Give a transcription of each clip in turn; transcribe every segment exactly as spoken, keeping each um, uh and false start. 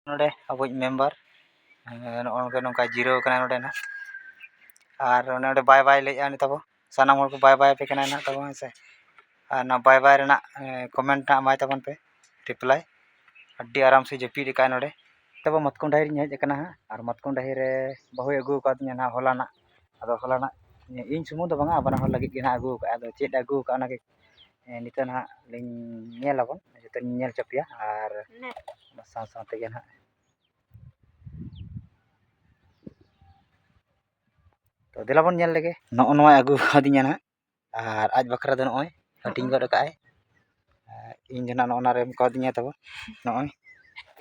ᱱᱚᱰᱮ ᱟᱵᱚᱭᱤᱡ ᱢᱮᱢᱵᱟᱨ ᱱᱚᱜᱼᱚ ᱱᱚᱝᱠᱟ ᱱᱚᱝᱠᱟ ᱡᱤᱨᱟᱹᱣ ᱠᱟᱱᱟᱭ ᱱᱚᱰᱮ ᱱᱟᱦᱟᱜ᱾ ᱟᱨ ᱚᱱᱮ ᱚᱸᱰᱮ ᱵᱟᱭ ᱵᱟᱭ ᱞᱟᱹᱭᱮᱫᱼᱟ ᱩᱱᱤ ᱛᱟᱵᱚ, ᱥᱟᱱᱟᱢ ᱦᱚᱲ ᱠᱚ ᱵᱟᱭ ᱵᱟᱭ ᱟᱯᱮ ᱠᱟᱱᱟᱭ ᱱᱟᱦᱟᱜ ᱛᱟᱵᱚ, ᱦᱮᱸ ᱥᱮ᱾ ᱟᱨ ᱚᱱᱟ ᱵᱟᱭ ᱵᱟᱭ ᱨᱮᱱᱟᱜ ᱠᱚᱢᱮᱱᱴ ᱱᱟᱦᱟᱜ ᱮᱢᱟᱭ ᱛᱟᱵᱚᱱ ᱯᱮ, ᱨᱤᱯᱞᱟᱭ᱾ ᱟᱹᱰᱤ ᱟᱨᱟᱢ ᱥᱮ ᱡᱟᱹᱯᱤᱫ ᱟᱠᱟᱫᱼᱟᱭ ᱱᱚᱰᱮ᱾ ᱛᱟᱵᱚ ᱢᱟᱛᱠᱚᱢ ᱰᱟᱹᱦᱤ ᱨᱤᱧ ᱦᱮᱡ ᱟᱠᱟᱱᱟ ᱦᱟᱸᱜ, ᱟᱨ ᱢᱟᱛᱠᱚᱢ ᱰᱟᱹᱦᱤ ᱨᱮ ᱵᱟᱹᱦᱩᱭ ᱟᱹᱜᱩ ᱟᱠᱟᱫᱤᱧᱟ ᱱᱟᱦᱟᱜ ᱦᱚᱞᱟᱱᱟᱜ᱾ ᱟᱫᱚ ᱦᱚᱞᱟᱱᱟᱜ ᱤᱧ ᱥᱩᱢᱩᱝ ᱫᱚ ᱵᱟᱝᱟ, ᱵᱟᱱᱟ ᱦᱚᱲ ᱞᱟᱹᱜᱤᱫ ᱜᱮ ᱱᱟᱦᱟᱜ ᱟᱹᱜᱩ ᱟᱠᱟᱫᱼᱟ᱾ ᱟᱫᱚ ᱪᱮᱫ ᱮ ᱟᱹᱜᱩ ᱟᱠᱟᱫᱼᱟ ᱚᱱᱟᱜᱮ ᱱᱤᱛᱚᱜ ᱱᱟᱦᱟᱜ ᱞᱤᱧ ᱧᱮᱞ ᱟᱵᱚᱱ, ᱡᱚᱛᱚ ᱞᱤᱧ ᱧᱮᱞ ᱦᱚᱪᱚ ᱯᱮᱭᱟ᱾ ᱟᱨ ᱚᱱᱟ ᱥᱟᱶ ᱥᱟᱶ ᱛᱮᱜᱮ ᱱᱟᱦᱟᱜ ᱛᱚ ᱫᱮᱞᱟ ᱵᱚᱱ ᱧᱮᱞ ᱞᱮᱜᱮ᱾ ᱱᱚᱜᱼᱚ ᱱᱚᱣᱟᱭ ᱟᱹᱜᱩ ᱟᱠᱟᱫᱤᱧᱟ ᱱᱟᱦᱟᱜ, ᱟᱨ ᱟᱡ ᱵᱟᱠᱷᱨᱟ ᱫᱚ ᱱᱚᱜᱼᱚᱭ ᱦᱟᱹᱴᱤᱧ ᱜᱚᱫ ᱟᱠᱟᱫᱼᱟᱭ᱾ ᱟᱨ ᱤᱧ ᱫᱚ ᱱᱟᱦᱟᱜ ᱱᱚᱜᱼᱚ ᱱᱚᱣᱟ ᱨᱮ ᱮᱢ ᱠᱟᱣᱫᱤᱧᱟ ᱛᱟᱵᱚ, ᱱᱚᱜᱼᱚᱭ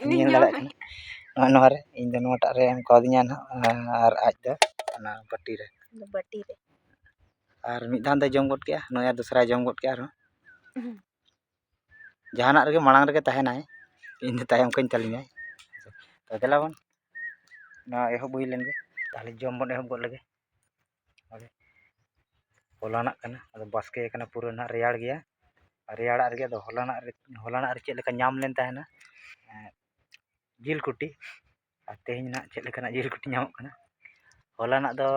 ᱤᱧᱤᱧ ᱧᱮᱞ ᱧᱟᱢ ᱫᱟᱲᱮᱭᱟᱜ ᱠᱟᱱᱟ᱾ ᱱᱚᱜᱼᱚᱭ ᱱᱚᱣᱟ ᱨᱮ ᱤᱧ ᱫᱚ ᱱᱚᱣᱟᱴᱟᱜ ᱨᱮ ᱮᱢ ᱠᱟᱣᱫᱤᱧᱟ ᱱᱟᱦᱟᱜ, ᱟᱨ ᱟᱡ ᱫᱚ ᱚᱱᱟ ᱵᱟᱹᱴᱤ ᱨᱮ᱾ ᱵᱟᱹᱴᱤ ᱨᱮ᱾ ᱟᱨ ᱢᱤᱫ ᱫᱷᱟᱣ ᱫᱚᱭ ᱡᱚᱢ ᱜᱚᱫ ᱠᱮᱜᱼᱟ, ᱱᱚᱜᱼᱚᱭ ᱟᱨ ᱫᱚᱥᱨᱟᱭ ᱡᱚᱢ ᱜᱚᱫ ᱠᱮᱜᱼᱟ ᱟᱨᱦᱚᱸ᱾ ᱡᱟᱦᱟᱱᱟᱜ ᱨᱮᱜᱮ ᱢᱟᱲᱟᱝ ᱨᱮᱜᱮ ᱛᱟᱦᱮᱱᱟᱭ, ᱤᱧ ᱫᱚ ᱛᱟᱭᱚᱢ ᱠᱟᱹᱧ ᱛᱟᱹᱞᱤᱧᱟᱭ᱾ ᱛᱚ ᱫᱮᱞᱟ ᱵᱚᱱ, ᱱᱚᱣᱟ ᱮᱦᱚᱵ ᱦᱩᱭ ᱞᱮᱱ ᱜᱮ, ᱛᱟᱦᱚᱞᱮ ᱡᱚᱢ ᱵᱚᱱ ᱮᱦᱚᱵ ᱜᱚᱫ ᱞᱮᱜᱮ᱾ ᱦᱚᱞᱟᱱᱟᱜ ᱠᱟᱱᱟ, ᱟᱫᱚ ᱵᱟᱥᱠᱮ ᱠᱟᱱᱟ, ᱯᱩᱨᱟᱹ ᱱᱟᱦᱟᱜ ᱨᱮᱭᱟᱲ ᱜᱮᱭᱟ᱾ ᱟᱨ ᱨᱮᱭᱟᱲᱟᱜ ᱨᱮᱜᱮ ᱟᱫᱚ ᱦᱚᱞᱟᱱᱟᱜ ᱨᱮ, ᱦᱚᱞᱟᱱᱟᱜ ᱨᱮ ᱪᱮᱫ ᱞᱮᱠᱟ ᱧᱟᱢ ᱞᱮᱱ ᱛᱟᱦᱮᱱᱟ, ᱮᱸ, ᱡᱤᱞ ᱠᱩᱴᱤ, ᱟᱨ ᱛᱮᱦᱮᱧ ᱱᱟᱦᱟᱜ ᱪᱮᱫ ᱞᱮᱠᱟᱱᱟᱜ ᱡᱤᱞ ᱠᱩᱴᱤ ᱧᱟᱢᱚᱜ ᱠᱟᱱᱟ᱾ ᱦᱚᱞᱟᱱᱟᱜ ᱫᱚ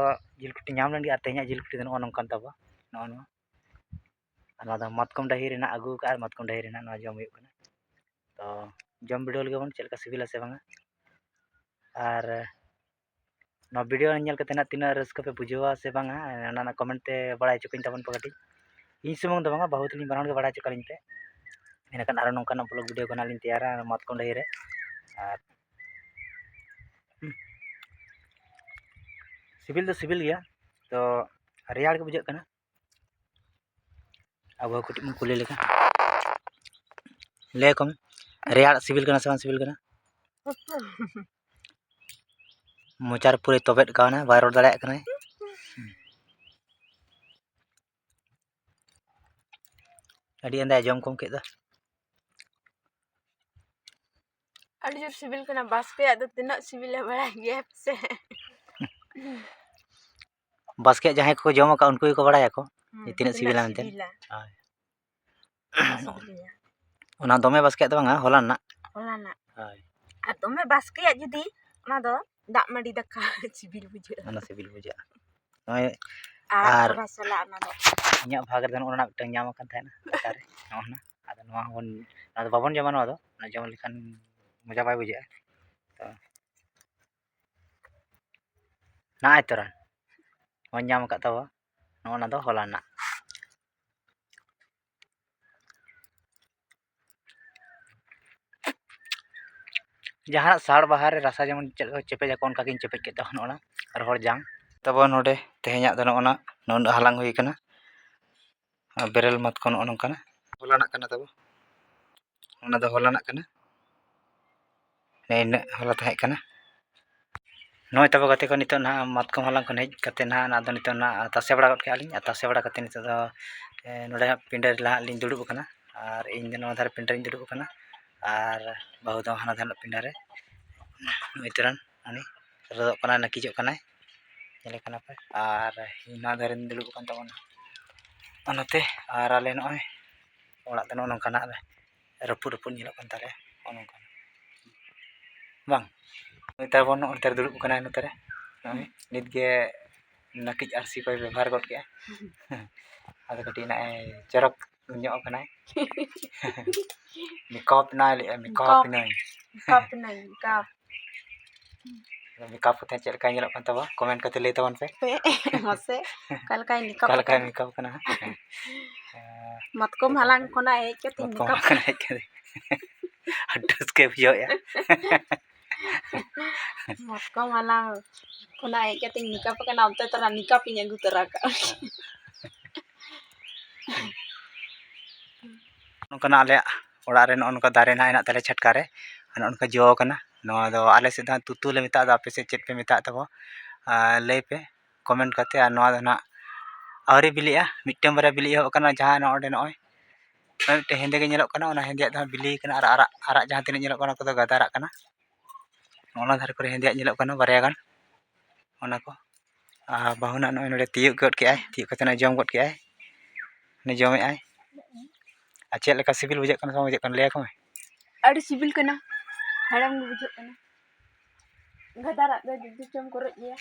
ᱡᱤᱞ ᱠᱩᱴᱤ ᱧᱟᱢ ᱞᱮᱱ ᱜᱮᱭᱟ, ᱟᱨ ᱛᱮᱦᱮᱧᱟᱜ ᱡᱤᱞ ᱠᱩᱴᱤ ᱫᱚ ᱱᱚᱜᱼᱚ ᱱᱚᱝᱠᱟᱱ ᱛᱟᱵᱚ, ᱱᱚᱜᱼᱚ ᱱᱚᱣᱟ᱾ ᱟᱨ ᱱᱚᱣᱟ ᱫᱚ ᱢᱟᱛᱠᱚᱢ ᱰᱟᱹᱦᱤ ᱨᱮᱱᱟᱜ ᱟᱹᱜᱩ ᱟᱠᱟᱫᱼᱟ, ᱟᱨ ᱢᱟᱛᱠᱚᱢ ᱰᱟᱹᱦᱤ ᱨᱮᱱᱟᱜ ᱱᱚᱣᱟ ᱡᱚᱢ ᱦᱩᱭᱩᱜ ᱠᱟᱱᱟ᱾ ᱛᱚ ᱡᱚᱢ ᱵᱤᱰᱟᱹᱣ ᱞᱮᱜᱮ ᱵᱚᱱ, ᱪᱮᱫ ᱞᱮᱠᱟ ᱥᱤᱵᱤᱞᱟ ᱥᱮ ᱵᱟᱝᱟ᱾ ᱟᱨ ᱱᱚᱣᱟ ᱵᱷᱤᱰᱤᱭᱳ ᱧᱮᱞ ᱠᱟᱛᱮ ᱱᱟᱜ ᱛᱤᱱᱟᱹᱜ ᱨᱟᱹᱥᱠᱟᱹ ᱯᱮ ᱵᱩᱡᱷᱟᱹᱣᱟ ᱥᱮ ᱵᱟᱝᱟ, ᱚᱱᱟ ᱨᱮᱱᱟᱜ ᱠᱚᱢᱮᱱᱴ ᱛᱮ ᱵᱟᱲᱟᱭ ᱦᱚᱪᱚ ᱠᱟᱹᱧ ᱛᱟᱵᱚᱱ ᱯᱮ ᱠᱟᱹᱴᱤᱡ᱾ ᱤᱧ ᱥᱩᱢᱩᱝ ᱫᱚ ᱵᱟᱝᱟ, ᱵᱟᱹᱦᱩ ᱛᱟᱹᱞᱤᱧ ᱵᱟᱱᱟ ᱦᱚᱲ ᱜᱮ ᱵᱟᱲᱟᱭ ᱦᱚᱪᱚ ᱠᱟᱹᱞᱤᱧ ᱯᱮ᱾ ᱤᱱᱟᱹᱠᱷᱟᱱ ᱟᱨᱚ ᱱᱚᱝᱠᱟᱱᱟᱜ ᱵᱞᱚᱜ ᱵᱷᱤᱰᱤᱭᱳ ᱠᱚ ᱱᱟᱜ ᱞᱤᱧ ᱛᱮᱭᱟᱨᱟ ᱢᱟᱛᱠᱚᱢ ᱰᱟᱹᱦᱤ ᱨᱮ᱾ ᱟᱨ ᱥᱤᱵᱤᱞ ᱫᱚ ᱥᱤᱵᱤᱞ ᱜᱮᱭᱟ, ᱛᱚ ᱨᱮᱭᱟᱲ ᱜᱮ ᱵᱩᱡᱷᱟᱹᱜ ᱠᱟᱱᱟ᱾ ᱟᱵᱚ ᱠᱟᱹᱴᱤᱡ ᱵᱚᱱ ᱠᱩᱞᱤ ᱞᱮᱠᱷᱟᱱ, ᱞᱟᱹᱭ ᱟᱠᱚ ᱢᱮ, ᱨᱮᱭᱟᱲ ᱥᱤᱵᱤᱞ ᱠᱟᱱᱟ ᱥᱮ ᱵᱟᱝ ᱥᱤᱵᱤᱞ ᱠᱟᱱᱟ? ᱢᱚᱪᱟ ᱨᱮ ᱯᱩᱨᱟᱹᱭ ᱛᱚᱵᱮᱫ ᱠᱟᱣᱱᱟ, ᱵᱟᱭ ᱨᱚᱲ ᱫᱟᱲᱮᱭᱟᱜ ᱠᱟᱱᱟᱭ᱾ ᱟᱹᱰᱤ ᱟᱢᱫᱟᱭ ᱡᱚᱢ ᱠᱚᱢ ᱠᱮᱫ ᱫᱚ᱾ ᱟᱹᱰᱤ ᱡᱳᱨ ᱥᱤᱵᱤᱞ ᱠᱟᱱᱟ, ᱵᱟᱥᱠᱮᱭᱟᱜ ᱫᱚ ᱛᱤᱱᱟᱹᱜ ᱥᱤᱵᱤᱞᱟ ᱵᱟᱲᱟᱭ ᱜᱮᱭᱟ ᱯᱮ ᱥᱮ? ᱵᱟᱥᱠᱮᱭᱟᱜ ᱡᱟᱦᱟᱸᱭ ᱠᱚᱠᱚ ᱡᱚᱢ ᱟᱠᱟᱫ, ᱩᱱᱠᱩ ᱜᱮᱠᱚ ᱵᱟᱲᱟᱭᱟᱠᱚ ᱡᱮ ᱦᱩᱸ, ᱛᱤᱱᱟᱹᱜ ᱛᱤᱱᱟᱹᱜ ᱥᱤᱵᱤᱞᱟ ᱢᱮᱱᱛᱮ᱾ ᱥᱤᱵᱤᱞᱟ᱾ ᱦᱳᱭ᱾ ᱥᱤᱵᱤᱞᱟ᱾ ᱚᱱᱟ ᱫᱚᱢᱮ ᱵᱟᱥᱠᱮᱭᱟᱜ ᱫᱚ ᱵᱟᱝᱟ, ᱦᱚᱞᱟᱱᱟᱜ᱾ ᱦᱚᱞᱟᱱᱟᱜ᱾ ᱦᱳᱭ᱾ ᱟᱨ ᱫᱚᱢᱮ ᱵᱟᱥᱠᱮᱭᱟᱜ ᱡᱩᱫᱤ, ᱚᱱᱟ ᱫᱚ ᱫᱟᱜ ᱢᱟᱹᱰᱤ ᱫᱟᱠᱟ ᱥᱤᱵᱤᱞ ᱵᱩᱡᱷᱟᱹᱜᱼᱟ᱾ ᱚᱱᱟ ᱥᱤᱵᱤᱞ ᱵᱩᱡᱷᱟᱹᱜᱼᱟ᱾ ᱱᱚᱜᱼᱚᱭ ᱟᱨ ᱟᱨ ᱠᱷᱚᱨᱟ ᱥᱟᱞᱟᱜ ᱚᱱᱟ ᱫᱚ᱾ ᱤᱧᱟᱹᱜ ᱵᱷᱟᱜᱽ ᱨᱮᱫᱚ ᱱᱚᱜᱼᱚ ᱱᱟ ᱢᱤᱫᱴᱟᱝ ᱧᱟᱢ ᱟᱠᱟᱱ ᱛᱟᱦᱮᱱᱟ ᱫᱟᱠᱟ ᱨᱮ, ᱱᱚᱜᱼᱚ ᱱᱟ᱾ ᱟᱫᱚ ᱱᱚᱣᱟ ᱦᱚᱸᱵᱚᱱ, ᱱᱚᱣᱟ ᱫᱚ ᱵᱟᱵᱚᱱ ᱡᱚᱢᱟ, ᱱᱚᱣᱟ ᱫᱚ, ᱚᱱᱟ ᱡᱚᱢ ᱞᱮᱠᱷᱟᱱ ᱢᱚᱡᱟ ᱵᱟᱭ ᱵᱩᱡᱷᱟᱹᱜᱼᱟ᱾ ᱛᱚ ᱱᱚᱜᱼᱚᱭ ᱛᱚᱨᱟ ᱵᱚᱱ ᱧᱟᱢ ᱟᱠᱟᱫ ᱛᱟᱵᱚ, ᱱᱚᱜᱼᱚ ᱱᱟ ᱫᱚ ᱦᱚᱞᱟᱱᱟᱜ᱾ ᱡᱟᱦᱟᱱᱟᱜ ᱥᱟᱲ ᱵᱟᱦᱟ ᱨᱮ ᱨᱟᱥᱟ ᱡᱮᱢᱚᱱ ᱪᱮᱫ ᱞᱮᱠᱟ ᱠᱚ ᱪᱮᱯᱮᱡᱟᱠᱚ, ᱚᱱᱠᱟ ᱜᱤᱧ ᱪᱮᱯᱮᱡ ᱠᱮᱫ ᱛᱟᱵᱚᱱᱟ, ᱱᱚᱜᱼᱚ ᱱᱟ ᱨᱚᱦᱚᱲ ᱡᱟᱝ᱾ ᱛᱟᱵᱚ ᱱᱚᱰᱮ ᱛᱮᱦᱮᱧᱟᱜ ᱫᱚ ᱱᱚᱜᱼᱚ ᱱᱟ ᱱᱩᱱᱟᱹᱜ ᱦᱟᱞᱟᱝ ᱦᱩᱭ ᱠᱟᱱᱟ᱾ ᱟᱨ ᱵᱮᱨᱮᱞ ᱢᱟᱛᱠᱚᱢ ᱱᱚᱜᱼᱚ ᱱᱚᱝᱠᱟᱱᱟᱜ ᱦᱚᱞᱟᱱᱟᱜ ᱠᱟᱱᱟ ᱛᱟᱵᱚ᱾ ᱚᱱᱟ ᱫᱚ ᱦᱚᱞᱟᱱᱟᱜ ᱠᱟᱱᱟ᱾ ᱱᱮ ᱤᱱᱟᱹᱜ ᱦᱚᱞᱟ ᱛᱟᱦᱮᱸ ᱠᱟᱱᱟ᱾ ᱱᱚᱜᱼᱚᱭ ᱛᱟᱵᱚ ᱜᱟᱛᱮ ᱠᱚ, ᱱᱤᱛᱚᱜ ᱱᱟᱦᱟᱜ ᱢᱟᱛᱠᱚᱢ ᱦᱟᱞᱟᱝ ᱠᱷᱚᱱ ᱦᱮᱡ ᱠᱟᱛᱮ ᱱᱟᱦᱟᱜ, ᱟᱫᱚ ᱱᱤᱛᱚᱜ ᱱᱟᱦᱟᱜ ᱛᱟᱥᱮ ᱵᱟᱲᱟ ᱜᱚᱫ ᱠᱮᱜᱼᱟ ᱞᱤᱧ᱾ ᱟᱨ ᱛᱟᱥᱮ ᱵᱟᱲᱟ ᱠᱟᱛᱮ ᱱᱤᱛᱚᱜ ᱫᱚ, ᱮ, ᱱᱚᱰᱮ ᱦᱟᱸᱜ ᱯᱤᱸᱰᱟᱹ ᱨᱮ ᱱᱟᱦᱟᱜ ᱞᱤᱧ ᱫᱩᱲᱩᱵ ᱟᱠᱟᱱᱟ᱾ ᱟᱨ ᱤᱧ ᱫᱚ ᱱᱚᱣᱟ ᱫᱷᱟᱨᱮ ᱯᱤᱸᱰᱟᱹ ᱨᱤᱧ ᱫᱩᱲᱩᱵ ᱟᱠᱟᱱᱟ᱾ ᱟᱨ ᱵᱟᱹᱦᱩ ᱫᱚ ᱦᱟᱱᱟ ᱫᱷᱟᱨᱮ ᱯᱤᱸᱰᱟᱹ ᱨᱮ᱾ ᱱᱩᱭ ᱛᱚᱨᱟᱱ ᱩᱱᱤ ᱨᱚᱫᱚᱜ ᱠᱟᱱᱟᱭ, ᱱᱟᱹᱠᱤᱡᱚᱜ ᱠᱟᱱᱟᱭ, ᱧᱮᱞᱮ ᱠᱟᱱᱟ ᱯᱮ᱾ ᱟᱨ ᱤᱧ ᱱᱚᱣᱟ ᱫᱷᱟᱨᱮᱧ ᱫᱩᱲᱩᱵ ᱟᱠᱟᱱ ᱛᱟᱵᱚᱱᱟ ᱚᱱᱟᱛᱮ᱾ ᱟᱨ ᱟᱞᱮ ᱱᱚᱜᱼᱚᱭ ᱚᱲᱟᱜ ᱫᱚ ᱱᱚᱜᱼᱚ ᱱᱚᱝᱠᱟᱱᱟᱜ ᱨᱮ ᱨᱟᱹᱯᱩᱫ ᱨᱟᱹᱯᱩᱫ ᱧᱮᱞᱚᱜ ᱠᱟᱱ ᱛᱟᱞᱮᱭᱟ, ᱱᱚᱜᱼᱚ ᱱᱚᱝᱠᱟ᱾ ᱵᱟᱝ, ᱱᱮᱛᱟᱨ ᱵᱚᱱ ᱱᱚᱜᱼᱚ ᱱᱚᱛᱮ ᱨᱮ ᱫᱩᱲᱩᱵ ᱠᱟᱱᱟᱭ, ᱱᱚᱛᱮ ᱨᱮ᱾ ᱱᱚᱜᱼᱚᱭ ᱱᱤᱛ ᱜᱮ ᱱᱟᱹᱠᱤᱡ ᱟᱹᱨᱥᱤ ᱠᱚᱭ ᱵᱮᱵᱚᱦᱟᱨ ᱜᱚᱫ ᱠᱮᱜᱼᱟ᱾ ᱟᱫᱚ ᱠᱟᱹᱴᱤᱡ ᱱᱟᱜᱼᱮ ᱪᱚᱨᱚᱠ ᱧᱚᱜ ᱠᱟᱱᱟᱭ᱾ ᱢᱮᱠᱟᱯ ᱮᱱᱟᱭ ᱞᱟᱹᱭᱮᱜᱼᱟᱭ, ᱢᱮᱠᱟᱯ ᱢᱮᱠᱟᱯ᱾ ᱮᱱᱟᱹᱧ᱾ ᱢᱮᱠᱟᱯ ᱮᱱᱟᱹᱧ, ᱢᱮᱠᱟᱯ᱾ ᱢᱮᱠᱟᱯ ᱠᱟᱛᱮ ᱪᱮᱫ ᱞᱮᱠᱟᱭ ᱧᱮᱞᱚᱜ ᱠᱟᱱ ᱛᱟᱵᱚᱱᱟ? ᱠᱚᱢᱮᱱᱴ ᱠᱟᱛᱮ ᱞᱟᱹᱭ ᱛᱟᱵᱚᱱ ᱯᱮ᱾ ᱯᱮ, ᱢᱟᱥᱮ, ᱚᱠᱟ ᱞᱮᱠᱟᱭ ᱢᱮᱠᱟᱯ ᱚᱠᱟ ᱞᱮᱠᱟᱭ ᱟᱠᱟᱱᱟ? ᱢᱮᱠᱟᱯ ᱠᱟᱱᱟ ᱦᱟᱸᱜ? ᱦᱮᱸ᱾ ᱢᱟᱛᱠᱚᱢ ᱦᱟᱞᱟᱝ ᱠᱷᱚᱱᱟᱜ ᱦᱮᱡ ᱠᱟᱛᱮ ᱢᱟᱛᱠᱚᱢ ᱢᱮᱠᱟᱯ ᱦᱟᱞᱟᱝ ᱠᱷᱚᱱᱟᱜ ᱦᱮᱡ ᱠᱟᱛᱮ ᱟᱹᱰᱤ ᱨᱟᱹᱥᱠᱟᱹ ᱵᱩᱡᱷᱟᱹᱣᱮᱫᱼᱟ᱾ ᱢᱟᱛᱠᱚᱢ ᱦᱟᱞᱟᱝ ᱠᱷᱚᱱᱟᱜ ᱦᱮᱡ ᱠᱟᱛᱮ ᱢᱮᱠᱟᱯ ᱟᱠᱟᱱᱟ, ᱚᱱᱛᱮ ᱛᱚᱨᱟ ᱢᱮᱠᱟᱯ ᱤᱧ ᱟᱹᱜᱩ ᱛᱚᱨᱟ ᱠᱟᱜᱼᱟ᱾ ᱱᱚᱝᱠᱟᱱᱟᱜ ᱟᱞᱮᱭᱟᱜ ᱚᱲᱟᱜ ᱨᱮ ᱱᱚᱜᱼᱚ ᱱᱚᱝᱠᱟ ᱫᱟᱨᱮ ᱱᱟᱜ ᱦᱮᱱᱟᱜ ᱛᱟᱞᱮᱭᱟ ᱪᱷᱟᱴᱠᱟ ᱨᱮ, ᱟᱨ ᱱᱚᱜᱼᱚ ᱱᱚᱝᱠᱟ ᱡᱚ ᱠᱟᱱᱟ᱾ ᱱᱚᱣᱟ ᱫᱚ ᱟᱞᱮ ᱥᱮᱫ ᱫᱚ ᱦᱟᱸᱜ ᱛᱩᱛᱩ ᱞᱮ ᱢᱮᱛᱟᱜᱼᱟ, ᱟᱫᱚ ᱟᱯᱮ ᱥᱮᱫ ᱪᱮᱫ ᱯᱮ ᱢᱮᱛᱟᱜ ᱛᱟᱵᱚ? ᱟᱨ ᱞᱟᱹᱭ ᱯᱮ ᱠᱚᱢᱮᱱᱴ ᱠᱟᱛᱮ᱾ ᱟᱨ ᱱᱚᱣᱟ ᱫᱚ ᱱᱟᱜ ᱟᱹᱣᱨᱤ ᱵᱤᱞᱤᱜᱼᱟ, ᱢᱤᱫᱴᱟᱝ ᱵᱟᱨᱭᱟ ᱵᱤᱞᱤ ᱮᱦᱚᱵ ᱟᱠᱟᱱᱟ, ᱡᱟᱦᱟᱸ ᱱᱚᱜᱼᱚ ᱱᱚᱸᱰᱮ ᱱᱚᱜᱼᱚᱭ ᱢᱤᱫᱴᱮᱱ ᱦᱮᱸᱫᱮ ᱜᱮ ᱧᱮᱞᱚᱜ ᱠᱟᱱᱟ, ᱚᱱᱟ ᱦᱮᱸᱫᱮᱭᱟᱜ ᱫᱚ ᱦᱟᱸᱜ ᱵᱤᱞᱤ ᱠᱟᱱᱟ, ᱟᱨ ᱟᱨᱟᱜ, ᱟᱨᱟᱜ ᱡᱟᱦᱟᱸ ᱛᱤᱱᱟᱹᱜ ᱧᱮᱞᱚᱜ ᱠᱟᱱᱟ, ᱚᱱᱟ ᱠᱚᱫᱚ ᱜᱟᱫᱟᱨᱟᱜ ᱠᱟᱱᱟ᱾ ᱚᱱᱟ ᱫᱷᱟᱨᱮ ᱠᱚᱨᱮ ᱦᱮᱸᱫᱮᱭᱟᱜ ᱧᱮᱞᱚᱜ ᱠᱟᱱᱟ ᱵᱟᱨᱭᱟ ᱜᱟᱱ, ᱚᱱᱟ ᱠᱚ᱾ ᱟᱨ ᱵᱟᱹᱦᱩ ᱱᱟᱜ ᱱᱚᱜᱼᱚᱭ ᱱᱚᱰᱮ ᱛᱤᱭᱳᱜ ᱜᱚᱫ ᱠᱮᱜᱼᱟᱭ, ᱛᱤᱭᱳᱜ ᱠᱟᱛᱮ ᱱᱚᱜᱼᱚᱭ ᱡᱚᱢ ᱜᱚᱫ ᱠᱮᱜᱼᱟᱭ, ᱩᱱᱤ ᱡᱚᱢᱮᱜᱼᱟᱭ᱾ ᱟᱨ ᱪᱮᱫ ᱞᱮᱠᱟ ᱥᱤᱵᱤᱞ ᱵᱩᱡᱷᱟᱹᱜ ᱠᱟᱱᱟ ᱥᱮ ᱵᱟᱝ ᱵᱩᱡᱷᱟᱹᱜ ᱠᱟᱱᱟ, ᱞᱟᱹᱭ ᱟᱠᱚ ᱢᱮ᱾ ᱟᱹᱰᱤ ᱥᱤᱵᱤᱞ ᱠᱟᱱᱟ᱾ ᱦᱮᱲᱮᱢ ᱜᱮ ᱵᱩᱡᱷᱟᱹᱜ ᱠᱟᱱᱟ᱾ ᱜᱟᱫᱟᱨᱟᱜ ᱫᱚ ᱡᱩᱫᱤ ᱪᱚᱢ ᱠᱚᱨᱚᱡ ᱜᱮᱭᱟ᱾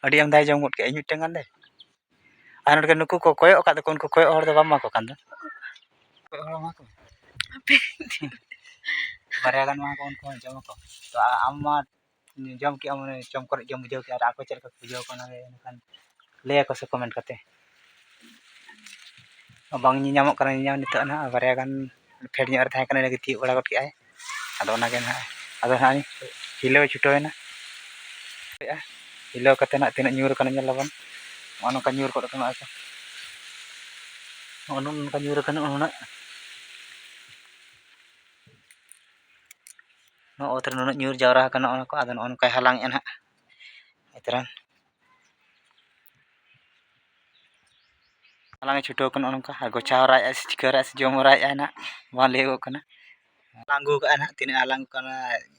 ᱟᱹᱰᱤ ᱟᱢᱫᱟᱭ ᱡᱚᱢ ᱜᱚᱫ ᱠᱮᱜᱼᱟ, ᱤᱧ ᱢᱤᱫᱴᱟᱝ ᱜᱟᱱ ᱫᱚ᱾ ᱟᱨ ᱱᱚᱰᱮ ᱱᱩᱠᱩ ᱠᱚ ᱠᱚᱭᱚᱜ ᱟᱠᱟᱫ ᱫᱚᱠᱚ, ᱩᱱᱠᱩ ᱠᱚᱭᱚᱜ ᱦᱚᱲ ᱫᱚ ᱵᱟᱢ ᱮᱢᱟ ᱠᱚ ᱠᱟᱱ ᱫᱚ᱾ ᱠᱚᱭᱚᱜ ᱦᱚᱲ ᱮᱢᱟ ᱠᱚ᱾ ᱵᱟᱨᱭᱟ ᱜᱟᱱ ᱮᱢᱟ ᱠᱚ, ᱩᱱᱠᱩ ᱦᱚᱸ ᱡᱚᱢ ᱟᱠᱚ᱾ ᱛᱚ, ᱟ-, ᱟᱢ ᱢᱟ ᱡᱚᱢ ᱠᱮᱜᱼᱟᱢ, ᱢᱟᱱᱮ ᱡᱚᱢ ᱠᱚᱨᱮ ᱜᱮᱢ ᱵᱩᱡᱷᱟᱹᱣ ᱠᱮᱜᱼᱟ, ᱟᱨ ᱟᱠᱚ ᱪᱮᱫ ᱞᱮᱠᱟ ᱠᱚ ᱵᱩᱡᱷᱟᱹᱣ ᱠᱚᱣᱟ, ᱚᱱᱟ ᱜᱮ ᱮᱱᱠᱷᱟᱱ ᱞᱟᱹᱭ ᱟᱠᱚ ᱥᱮ comment ᱠᱟᱛᱮ᱾ ᱵᱟᱝ ᱧᱮᱧᱟᱢᱚᱜ ᱠᱟᱱᱟ ᱧᱮᱧᱟᱢ ᱱᱤᱛᱚᱜ ᱱᱟᱦᱟᱜ, ᱵᱟᱨᱭᱟ ᱜᱟᱱ ᱯᱷᱮᱰ ᱧᱚᱜ ᱨᱮ ᱛᱟᱦᱮᱸ ᱠᱟᱱᱟ, ᱤᱱᱟᱹ ᱜᱮ ᱛᱤᱭᱳᱜ ᱵᱟᱲᱟ ᱜᱚᱫ ᱠᱮᱜᱼᱟᱭ᱾ ᱟᱫᱚ ᱚᱱᱟ ᱜᱮ ᱱᱟᱦᱟᱜ, ᱟᱫᱚ ᱱᱟᱦᱟᱜ ᱦᱤᱞᱟᱹᱣ ᱪᱷᱩᱴᱟᱹᱣ ᱮᱱᱟ᱾ ᱦᱤᱞᱟᱹᱣ ᱠᱟᱛᱮ ᱱᱟᱦᱟᱜ ᱛᱤᱱᱟᱹᱜ ᱧᱩᱨ ᱟᱠᱟᱱᱟ ᱧᱮᱞ ᱟᱵᱚᱱ᱾ ᱱᱚᱜᱼᱚ ᱱᱚᱝᱠᱟ ᱧᱩᱨ ᱜᱚᱫ ᱟᱠᱟᱱᱟ, ᱱᱚᱜᱼᱚ ᱱᱚᱝᱠᱟ ᱧᱩᱨ ᱟᱠᱟᱱᱟ ᱱᱩᱱᱟᱹᱜ᱾ ᱱᱚᱣᱟ ᱚᱛ ᱨᱮ ᱱᱩᱱᱟᱹᱜ ᱧᱩᱨ ᱡᱟᱣᱨᱟ ᱟᱠᱟᱱᱟ ᱱᱚᱜᱼᱚ ᱱᱚᱝᱠᱟ, ᱟᱫᱚ ᱱᱚᱜᱼᱚ ᱱᱚᱝᱠᱟᱭ ᱦᱟᱞᱟᱝ ᱮᱫᱼᱟ ᱱᱟᱦᱟᱜ᱾ ᱱᱚᱜᱼᱚᱭ ᱛᱚᱨᱟ ᱦᱟᱞᱟᱝ ᱮ ᱪᱷᱩᱴᱟᱹᱣ ᱠᱟᱱᱟ ᱱᱚᱜᱼᱚ ᱱᱚᱝᱠᱟ, ᱟᱨ ᱜᱚᱪᱷᱟᱣ ᱦᱚᱨᱟᱭᱮᱫᱼᱟ ᱥᱮ ᱪᱤᱠᱟᱹ ᱦᱚᱨᱟᱭᱮᱫᱼᱟ ᱥᱮ ᱡᱚᱢ ᱦᱚᱨᱟᱭᱮᱫᱼᱟᱭ ᱱᱟᱦᱟᱜ, ᱵᱟᱝ ᱞᱟᱹᱭᱟᱹᱜᱚᱜ ᱠᱟᱱᱟ᱾ ᱦᱟᱞᱟᱝ ᱟᱹᱜᱩ ᱠᱟᱜᱼᱟ ᱱᱟᱦᱟᱜ, ᱛᱤᱱᱟᱹᱜ ᱦᱟᱞᱟᱝ ᱠᱟᱱᱟ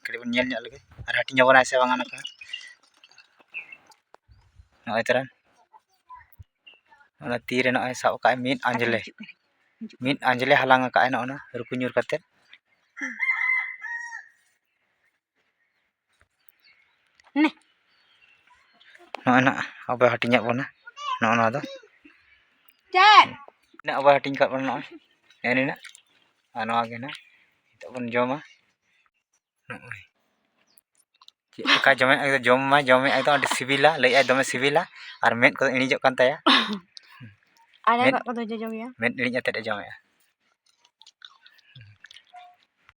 ᱠᱟᱹᱴᱤᱡ ᱵᱚᱱ ᱧᱮᱞ ᱧᱚᱜ ᱞᱮᱜᱮ, ᱟᱨ ᱦᱟᱹᱴᱤᱧ ᱟᱵᱚᱱᱟᱭ ᱥᱮ ᱵᱟᱝᱟ ᱱᱚᱝᱠᱟ᱾ ᱱᱚᱜᱼᱚᱭ ᱛᱚᱨᱟ ᱚᱱᱟ ᱛᱤᱨᱮ ᱱᱚᱜᱼᱚᱭ ᱥᱟᱵ ᱟᱠᱟᱫᱼᱟᱭ ᱢᱤᱫ ᱟᱸᱡᱽᱞᱮ, ᱢᱤᱫ ᱟᱸᱡᱽᱞᱮ ᱦᱟᱞᱟᱝ ᱟᱠᱟᱫᱼᱟᱭ ᱱᱚᱜᱼᱚ ᱱᱟ ᱨᱩᱠᱩ ᱧᱩᱨ ᱠᱟᱛᱮᱫ᱾ ᱱᱮ᱾ ᱱᱚᱜᱼᱚᱭ ᱱᱟᱜ ᱟᱵᱚᱭ ᱦᱟᱹᱴᱤᱧᱟᱜ ᱵᱚᱱᱟ ᱱᱚᱜᱼᱚ ᱱᱚᱣᱟ ᱫᱚ᱾ ᱪᱮᱫ? ᱛᱤᱱᱟᱹᱜ ᱟᱵᱚᱭ ᱦᱟᱹᱴᱤᱧ ᱠᱟᱜ ᱵᱚᱱᱟ ᱱᱚᱜᱼᱚᱭ᱾ ᱱᱮᱜᱼᱮ ᱱᱤᱱᱟᱹᱜ᱾ ᱟᱨ ᱱᱚᱣᱟ ᱜᱮ ᱱᱟᱜ ᱱᱤᱛᱚᱜ ᱵᱚᱱ ᱡᱚᱢᱟ᱾ ᱱᱚᱜᱼᱚᱭ᱾ ᱪᱮᱫ ᱞᱮᱠᱟ ᱡᱚᱢᱮᱫ, ᱮᱠᱫᱚᱢ ᱡᱚᱢ ᱢᱟ ᱡᱚᱢᱮᱫ, ᱮᱠᱫᱚᱢ ᱟᱹᱰᱤ ᱥᱤᱵᱤᱞᱟ, ᱞᱟᱹᱭᱮᱫᱼᱟᱭ ᱫᱚᱢᱮ ᱥᱤᱵᱤᱞᱟ᱾ ᱟᱨ ᱢᱮᱫ ᱠᱚᱫᱚ ᱤᱬᱤᱡᱚᱜ ᱠᱟᱱ ᱛᱟᱭᱟ᱾ ᱟᱞᱮ ᱢᱮᱫ, ᱚᱲᱟᱜ ᱠᱚᱫᱚ ᱡᱚᱡᱚ ᱜᱮᱭᱟ᱾ ᱢᱮᱫ ᱤᱬᱤᱡ ᱟᱛᱮᱫ ᱮ ᱡᱚᱢᱮᱫᱼᱟ᱾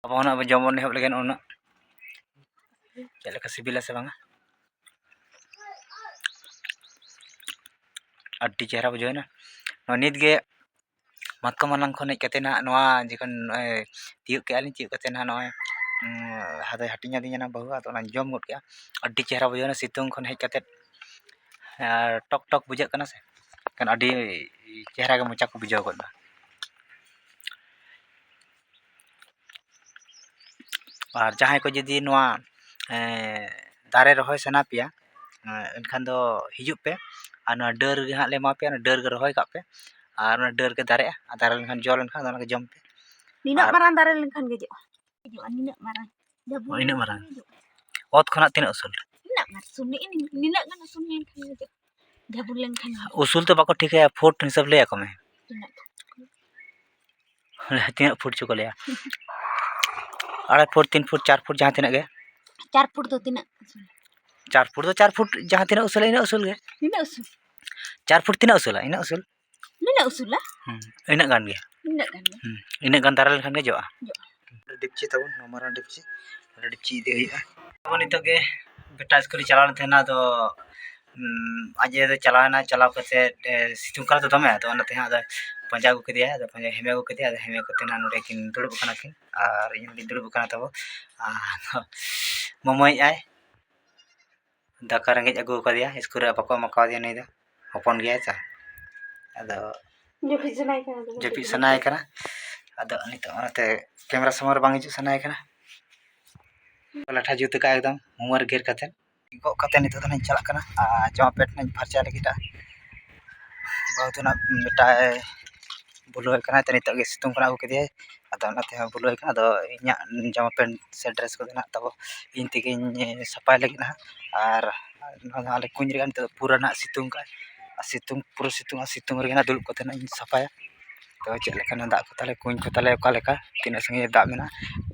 ᱟᱵᱚ ᱦᱚᱸ ᱱᱟᱜ ᱵᱚ ᱡᱚᱢ ᱵᱚᱱ ᱮᱦᱚᱵ ᱞᱮᱜᱮ ᱱᱚᱜᱼᱚ ᱱᱩᱱᱟᱹᱜ᱾ ᱪᱮᱫ ᱞᱮᱠᱟ ᱥᱤᱵᱤᱞᱟ ᱥᱮ ᱵᱟᱝᱟ? ᱟᱹᱰᱤ ᱪᱮᱦᱨᱟ ᱵᱩᱡᱷᱟᱹᱣᱮᱱᱟ᱾ ᱱᱚᱣᱟ ᱱᱤᱛ ᱜᱮ ᱢᱟᱛᱠᱚᱢ ᱦᱟᱞᱟᱝ ᱠᱷᱚᱱ ᱦᱮᱡ ᱠᱟᱛᱮ ᱱᱟᱦᱟᱜ ᱱᱚᱣᱟ ᱡᱚᱠᱷᱚᱱ ᱱᱚᱜᱼᱚᱭ ᱛᱤᱭᱳᱜ ᱠᱮᱜᱼᱟ ᱞᱤᱧ, ᱛᱤᱭᱳᱜ ᱠᱟᱛᱮ ᱱᱟᱦᱟᱜ ᱱᱚᱜᱼᱚᱭ, ᱩᱸ, ᱟᱫᱚᱭ ᱦᱟᱹᱴᱤᱧ ᱟᱹᱫᱤᱧᱟ ᱱᱟᱜ ᱵᱟᱹᱦᱩ, ᱟᱫᱚ ᱚᱱᱟᱧ ᱡᱚᱢ ᱜᱚᱫ ᱠᱮᱜᱼᱟ᱾ ᱟᱹᱰᱤ ᱪᱮᱦᱨᱟ ᱵᱩᱡᱷᱟᱹᱣᱮᱱᱟ ᱥᱤᱛᱩᱝ ᱠᱷᱚᱱ ᱦᱮᱡ ᱠᱟᱛᱮ, ᱟᱨ ᱴᱚᱠ ᱴᱚᱠ ᱵᱩᱡᱷᱟᱹᱜ ᱠᱟᱱᱟ ᱥᱮ, ᱮᱱᱠᱷᱟᱱ ᱟᱹᱰᱤ ᱪᱮᱦᱨᱟ ᱜᱮ ᱢᱚᱪᱟ ᱠᱚ ᱵᱩᱡᱷᱟᱹᱣ ᱜᱚᱫ ᱮᱱᱟ᱾ ᱟᱨ ᱡᱟᱦᱟᱸᱭ ᱠᱚ ᱡᱩᱫᱤ ᱱᱚᱣᱟ, ᱮᱸ, ᱫᱟᱨᱮ ᱨᱚᱦᱚᱭ ᱥᱟᱱᱟ ᱯᱮᱭᱟ, ᱮᱸ, ᱮᱱᱠᱷᱟᱱ ᱫᱚ ᱦᱤᱡᱩᱜ ᱯᱮ, ᱟᱨ ᱱᱚᱣᱟ ᱰᱟᱹᱨ ᱜᱮ ᱦᱟᱸᱜ ᱞᱮ ᱮᱢᱟ ᱯᱮᱭᱟ, ᱚᱱᱟ ᱰᱟᱹᱨ ᱜᱮ ᱨᱚᱦᱚᱭ ᱠᱟᱜ ᱯᱮ᱾ ᱟᱨ ᱚᱱᱟ ᱰᱟᱹᱨ ᱜᱮ ᱫᱟᱨᱮᱜᱼᱟ, ᱟᱨ ᱫᱟᱨᱮ ᱞᱮᱱᱠᱷᱟᱱ, ᱡᱚ ᱞᱮᱱᱠᱷᱟᱱ ᱟᱫᱚ ᱚᱱᱟ ᱜᱮ ᱡᱚᱢ ᱯᱮ᱾ ᱱᱤᱱᱟᱹᱜ ᱟᱨ ᱢᱟᱨᱟᱝ ᱫᱟᱨᱮ ᱞᱮᱱᱠᱷᱟᱱ ᱜᱮ ᱡᱚᱜᱼᱟ᱾ ᱡᱚᱜᱼᱟ, ᱱᱤᱱᱟᱹᱜ ᱢᱟᱨᱟᱝ᱾ ᱡᱟᱦᱟᱸ ᱵᱩᱨᱩ ᱤᱱᱟᱹᱜ ᱢᱟᱨᱟᱝ᱾ ᱨᱮ ᱡᱚᱜᱼᱟ᱾ ᱚᱛ ᱠᱷᱚᱱᱟᱜ ᱛᱤᱱᱟᱹᱜ ᱩᱥᱩᱞ? ᱱᱤᱱᱟᱹᱜ ᱢᱟᱨᱟᱝ᱾ ᱱᱤᱱᱟᱹᱜ ᱜᱟᱱ ᱩᱥᱩᱞ ᱞᱮᱱᱠᱷᱟᱱ ᱜᱮ ᱡᱚᱜᱼᱟ᱾ ᱡᱟᱦᱟᱸ ᱵᱩᱨᱩ ᱞᱮᱱᱠᱷᱟᱱ ᱜᱮ᱾ ᱩᱥᱩᱞ ᱫᱚ ᱵᱟᱠᱚ ᱴᱷᱤᱠᱟᱹᱭᱟ, ᱯᱷᱩᱴ ᱦᱤᱥᱟᱹᱵ ᱞᱟᱹᱭ ᱟᱠᱚ ᱢᱮ᱾ ᱛᱤᱱᱟᱹᱜ ᱯᱷᱩᱴ? ᱛᱤᱱᱟᱹᱜ ᱯᱷᱩᱴ ᱪᱚ ᱠᱚ ᱞᱟᱹᱭᱟ᱾ ᱟᱲᱟᱭ ᱯᱷᱩᱴ, ᱛᱤᱱ ᱯᱷᱩᱴ, ᱪᱟᱨ ᱯᱷᱩᱴ, ᱡᱟᱦᱟᱸ ᱛᱤᱱᱟᱹᱜ ᱜᱮ᱾ ᱪᱟᱨ ᱯᱷᱩᱴ ᱫᱚ ᱛᱤᱱᱟᱹᱜ ᱩᱥᱩᱞ? ᱪᱟᱨ ᱯᱷᱩᱴ ᱫᱚ ᱪᱟᱨ ᱯᱷᱩᱴ, ᱡᱟᱦᱟᱸ ᱛᱤᱱᱟᱹᱜ ᱩᱥᱩᱞᱟ, ᱤᱱᱟᱹᱜ ᱩᱥᱩᱞ ᱜᱮ᱾ ᱛᱤᱱᱟᱹᱜ ᱩᱥᱩᱞ? ᱪᱟᱨ ᱯᱷᱩᱴ ᱛᱤᱱᱟᱹᱜ ᱩᱥᱩᱞᱟ? ᱤᱱᱟᱹᱜ ᱩᱥᱩᱞ᱾ ᱱᱤᱱᱟᱹᱜ ᱩᱥᱩᱞᱟ? ᱦᱩᱸ, ᱤᱱᱟᱹᱜ ᱜᱟᱱ ᱜᱮ᱾ ᱤᱱᱟᱹᱜ ᱜᱟᱱ ᱜᱮ᱾ ᱦᱩᱸ, ᱤᱱᱟᱹᱜ ᱜᱟᱱ ᱫᱟᱨᱟ ᱞᱮᱱᱠᱷᱟᱱ ᱜᱮ ᱡᱚᱜᱼᱟ᱾ ᱡᱚᱜᱼᱟ᱾ ᱰᱮᱠᱪᱤ ᱛᱟᱵᱚᱱ, ᱱᱚᱣᱟ ᱢᱟᱨᱟᱝ ᱰᱮᱠᱪᱤ, ᱱᱚᱰᱮ ᱰᱮᱠᱪᱤ ᱤᱫᱤ ᱦᱩᱭᱩᱜᱼᱟ᱾ ᱟᱵᱚ ᱱᱤᱛᱚᱜ ᱜᱮ ᱵᱮᱴᱟ ᱥᱠᱩᱞ ᱨᱮ ᱪᱟᱞᱟᱣ ᱞᱮᱱ ᱛᱟᱦᱮᱱᱟ, ᱟᱫᱚ, ᱩᱸ, ᱟᱡ ᱫᱚ ᱪᱟᱞᱟᱣ ᱮᱱᱟ, ᱪᱟᱞᱟᱣ ᱠᱟᱛᱮᱫ, ᱮ, ᱥᱤᱛᱩᱝ ᱠᱟᱱᱟ ᱛᱚ ᱫᱚᱢᱮ, ᱟᱫᱚ ᱚᱱᱟᱛᱮ ᱦᱟᱸᱜ ᱟᱫᱚ ᱯᱟᱸᱡᱟ ᱟᱹᱜᱩ ᱠᱮᱫᱮᱭᱟ, ᱟᱫᱚ ᱯᱟᱸᱡᱟ ᱦᱮᱢᱮ ᱟᱹᱜᱩ ᱠᱮᱫᱮᱭᱟ, ᱟᱫᱚ ᱦᱮᱢᱮ ᱠᱟᱛᱮᱫ ᱦᱟᱸᱜ ᱱᱚᱰᱮ ᱠᱤᱱ ᱫᱩᱲᱩᱵ ᱟᱠᱟᱱᱟ ᱠᱤᱱ, ᱟᱨ ᱤᱧ ᱦᱚᱸᱞᱤᱧ ᱫᱩᱲᱩᱵ ᱟᱠᱟᱱᱟ ᱛᱟᱵᱚ᱾ ᱟᱨ ᱢᱚᱢᱚᱭᱮᱫ ᱟᱭ, ᱫᱟᱠᱟ ᱨᱮᱸᱜᱮᱡ ᱟᱹᱜᱩ ᱟᱠᱟᱫᱮᱭᱟ, ᱥᱠᱩᱞ ᱨᱮ ᱵᱟᱠᱚ ᱮᱢ ᱠᱟᱣᱫᱮᱭᱟ ᱱᱩᱭ ᱫᱚ, ᱦᱚᱯᱚᱱ ᱜᱮᱭᱟᱭ ᱛᱚ᱾ ᱟᱫᱚ ᱡᱟᱹᱯᱤᱫ ᱥᱟᱱᱟᱭᱮ ᱠᱟᱱᱟ, ᱟᱫᱚ ᱡᱟᱹᱯᱤᱫ ᱥᱟᱱᱟᱭᱮ ᱠᱟᱱᱟ᱾ ᱟᱫᱚ ᱱᱤᱛᱚᱜ ᱚᱱᱟᱛᱮ ᱠᱮᱢᱮᱨᱟ ᱥᱟᱢᱟᱝ ᱨᱮ ᱵᱟᱝ ᱦᱤᱡᱩᱜ ᱥᱟᱱᱟᱭᱮ ᱠᱟᱱᱟ᱾ ᱞᱟᱴᱷᱟ ᱡᱩᱛ ᱟᱠᱟᱫ ᱮᱠᱫᱚᱢ ᱩᱢᱟᱹᱨ ᱜᱮᱨ ᱠᱟᱛᱮᱫ᱾ ᱜᱚᱜ ᱠᱟᱛᱮᱫ ᱱᱤᱛᱚᱜ ᱫᱚ ᱱᱟᱧ ᱪᱟᱞᱟᱜ ᱠᱟᱱᱟ ᱟᱨ ᱡᱟᱢᱟ ᱯᱮᱱᱴ ᱱᱟᱧ ᱯᱷᱟᱨᱪᱟ ᱞᱟᱹᱜᱤᱫᱼᱟ᱾ ᱵᱟᱹᱦᱩ ᱫᱚ ᱱᱟᱜ ᱢᱮᱛᱟᱭ ᱵᱩᱞᱟᱹᱣ ᱠᱟᱱᱟ, ᱛᱚ ᱱᱤᱛᱚᱜ ᱜᱮ ᱥᱤᱛᱩᱝ ᱠᱷᱚᱱᱟᱜ ᱟᱹᱜᱩ ᱠᱮᱫᱮᱭᱟᱭ, ᱟᱫᱚ ᱚᱱᱟᱛᱮ ᱦᱚᱸ ᱵᱩᱞᱟᱹᱣ ᱠᱟᱱᱟ᱾ ᱟᱫᱚ ᱤᱧᱟᱹᱜ ᱡᱟᱢᱟ ᱯᱮᱱᱴ ᱥᱮ ᱰᱨᱮᱥ ᱠᱚᱫᱚ ᱱᱟᱜ ᱛᱟᱵᱚ ᱤᱧ ᱛᱮᱜᱮᱧ ᱥᱟᱯᱷᱟᱭ ᱞᱟᱹᱜᱤᱫ ᱱᱟᱦᱟᱜ᱾ ᱟᱨ ᱱᱚᱣᱟ ᱫᱚ ᱟᱞᱮ ᱠᱩᱧ ᱨᱮᱜᱮ ᱱᱤᱛᱚᱜ ᱫᱚ ᱯᱩᱨᱟᱹ ᱱᱟᱜ ᱥᱤᱛᱩᱝ ᱠᱟᱜᱼᱟᱭ, ᱟᱨ ᱥᱤᱛᱩᱝ, ᱯᱩᱨᱟᱹ ᱥᱤᱛᱩᱝ ᱟᱨ ᱥᱤᱛᱩᱝ ᱨᱮᱜᱮ ᱱᱟᱜ ᱫᱩᱲᱩᱵ ᱠᱟᱛᱮ ᱱᱟᱜ ᱤᱧ ᱥᱟᱯᱷᱟᱭᱟ᱾ ᱛᱚ ᱪᱮᱫ ᱞᱮᱠᱟᱱᱟ ᱫᱟᱜ ᱠᱚ ᱛᱟᱞᱮ, ᱠᱩᱧ ᱠᱚ ᱛᱟᱞᱮ ᱚᱠᱟ ᱞᱮᱠᱟ, ᱛᱤᱱᱟᱹᱜ ᱥᱟᱺᱜᱤᱧ ᱨᱮ ᱫᱟᱜ ᱢᱮᱱᱟᱜᱼᱟ᱾